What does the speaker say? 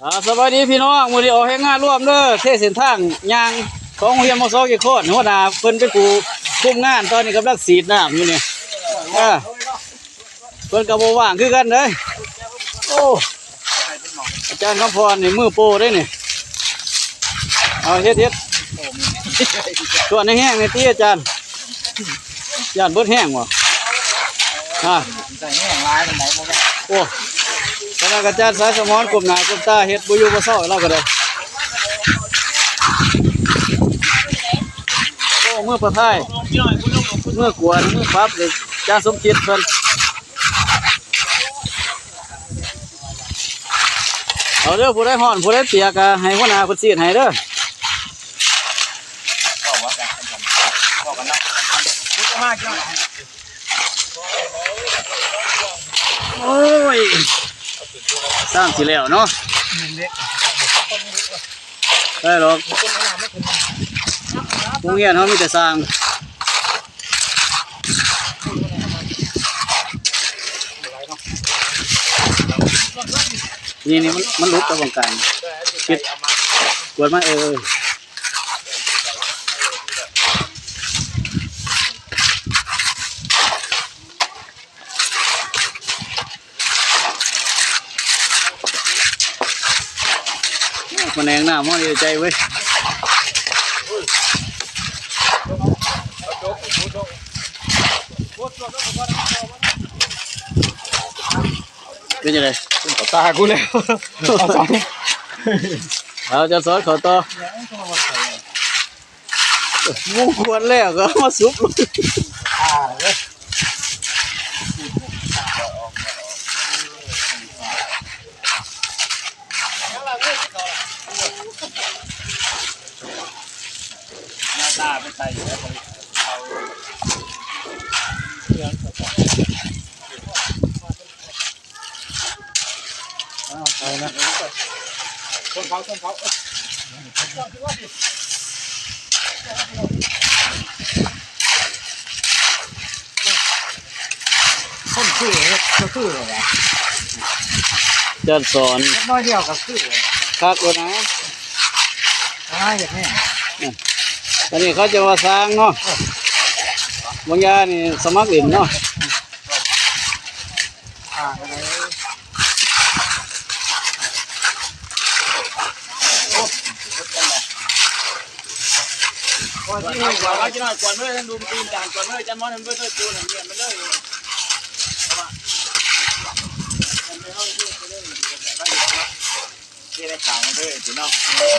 ອ່າ ສະບາຍດີພີ່ນ້ອງ ມື້ນີ້ອອກແຮງງານລວມເດີ ເທເສັ້ນທາງຍ່າງຂອງໂຮງຮຽນ ມສ ເກຄອນ ຫົວໜ້າເພິ່ນເປັນຜູ້ຄຸມງານ ຕອນນີ້ກຳລັງສີດນ້ຳຢູ່ນີ້ ເອີ ເພິ່ນກໍບໍ່ວ່າງຄືກັນເດ້. ໂອ້ ອາຈານຄຳພອນນີ້ມືໂປເດ້ນີ້ ເອົາເຮັດ ເຮັດ ຊວນແຮງໆແດ່ຕິອາຈານ. ຢ້ານເບິດແຮງບໍ່? ຮະ ໃສ່ແຮງຫຼາຍປານໃດບໍ່ແມ່ນ? ໂອ້ ຂະໜາດອາຈານສາຍສະໝອນກົ້ມໜ້າກົ້ມຕາເຮັດບໍ່ຢູ່ບໍ່ເຊົາ ລາວກໍໄດ້. ໂອ້ ມືປະທາຍ ມືກວນ ມືປັບ ອາຈານສົມຈິດເພິ່ນ. ເອົາເດີ ຜູ້ໃດຮ້ອນ ຜູ້ໃດປຽກ ກໍໃຫ້ຫົວໜ້າເພິ່ນສີດໃຫ້ເດີ. ໂອ້ຍ ຊ່າງຊິແລ້ວເນາະ ໄດ້ດອກ ໂຮງຮຽນເຮົາມີແຕ່ຊ່າງ. ນີ້ ນີ້ ມັນ ມັນຫຼຸດກັບວງການ ປິດ ກວດມາ ເອີ. ພະແນກນ້ຳເຮົາເອົາໃຈເວີຍ ເປັນຈັ່ງໃດ? ເຂົ້າຕາກູແລ້ວ ເອົາ ຈານສອນເຂົ້າຕໍ່. ໝູ່ກວດແລ້ວກໍເອົາມາສຸບ ອ່າ ເອີ ໜ້າຕາໄປໃສ່ຢູ່ແລ້ວ ອ້າວ ໄປນະ ຊົນເຂົາ ຊົນເຂົາ ຄົນຄືເຮັດກໍຄືແລ້ວວ່າ ຈານສອນ ເຮັດໜ້ອຍດຽວກໍຄືແລ້ວ ຄັກໂລດນະ ຫາເຮັດແຮງ ອັນນີ້ເຂົາເຈົ້າວ່າຊ່າງເນາະ ເອີ ບາງຢ່າງນີ້ສະໝັກຫຼິ້ນເນາະ. ທີ່ໄດ້ຂ່າວມາເດີພີ່ນ້ອງ.